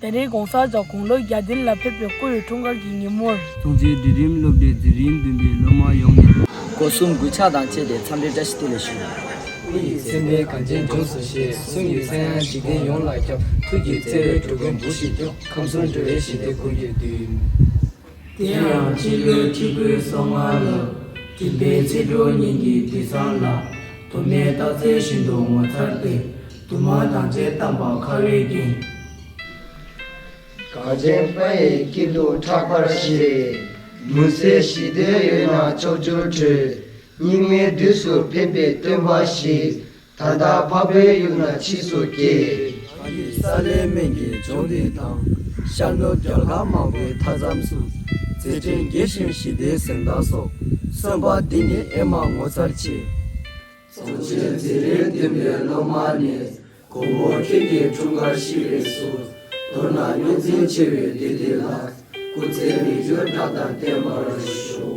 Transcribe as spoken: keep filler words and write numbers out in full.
དེ་རིང་གོང་ས་མཆོག་དགུང་ལོ་བརྒྱ་བདུན་ལ་ཕེབས་པའི་སྐུ་ཡི་འཁྲུངས་སྐར་གྱི་ཉིན་མོར། གཙང་ཆེན་འབྲིང་རིམ་སློབ་གྲྭའི་འཛིན་རིམ་བདུན་པའི་སློབ་མ་ཡོངས་ནས། སྒོ་གསུམ་གུས་ཕྱག་དང་བཅས་ཏེ་འཚམས་འདྲི་བཀྲ་ཤིས་བདེ་ལེགས་ཞུ། སྐུ་ཡི་མཚན་དཔེ་གངས་ཅན་ལྗོངས་སུ་བཞད། གསུང་གི་མཚན་དབྱངས་འཇིག་རྟེན་ཡོངས་ལ་ཁྱབ། ཐུགས་ཀྱི་བརྩེ་བས་འགྲོ་ཀུན་བུ་ཞིག་སྐྱོབ། ཁམས་གསུམ་འགྲོ་བའི་ཞི་བདེ་འཁོར་བཅས་འདུད། དེ་ཡང་སྤྱི་ལོའི་ཕྱི་རྒོལ་སོ་ལྔ་ལ། སྦྲིན་པའི་ཚེས་དྲུག་ཉིན་གྱི་དུས་བཟང་ལ། དུ་མའི་རྟགས་མཚན་ཤིན་ཏུ་ངོ་མཚར་ཏེ། དུ་མ་དང་བཅས་བལྟམས་པ་ཁ་བའི་རྒྱན། གངས་ཅན་དཔལ་ཡི་སྐྱིད་སྡུག་ཕྲག་པར་བཞེས། མུན་སེལ་ཞི་བདེའི་འོད་སྣང་ཕྱོགས་བཅུར་འཕྲོས། སྙིགས་མའི་དུས་སུ་ཕན་པའི་སྟོན་པ་ཞིག། ད་ལྟ་འཕགས་པའི་ཡུལ་ན་ཕྱིས་སུ་སྐྱེས། བ་ཡི་ས་ལེ་སྨན་གྱི་ལྗོངས་འདི་དང་། ཤར་ནུབ་རྒྱ་གར་མང་པོའི་མཐའ་མཚམས་སུ། མཛད་འཕྲིན་རྒྱས་ཤིང་ཞི་བདེའི་གཟེངས་རྟགས་སོ། གསོན་པ་འདི་ནི་ཨེ་མ་ངོ་མཚར་ཆེ། གཙང་ཆེན་འཛིན་རིམ་བདུན་པའི་སློབ་མ་ནས། མགོན་པོ་ཁྱེད་ཀྱི་འཁྲུངས་སྐར་ཤིས་པའི་གཟུགས། མདོར་ན་རྙོག་འཛིང་ཆེ་བའི་དུས་འདི་ལ། སྐུ་ཚེ་མི་འགྱུར་བཀྲག་མདངས་བརྟན་པར་ཤོག།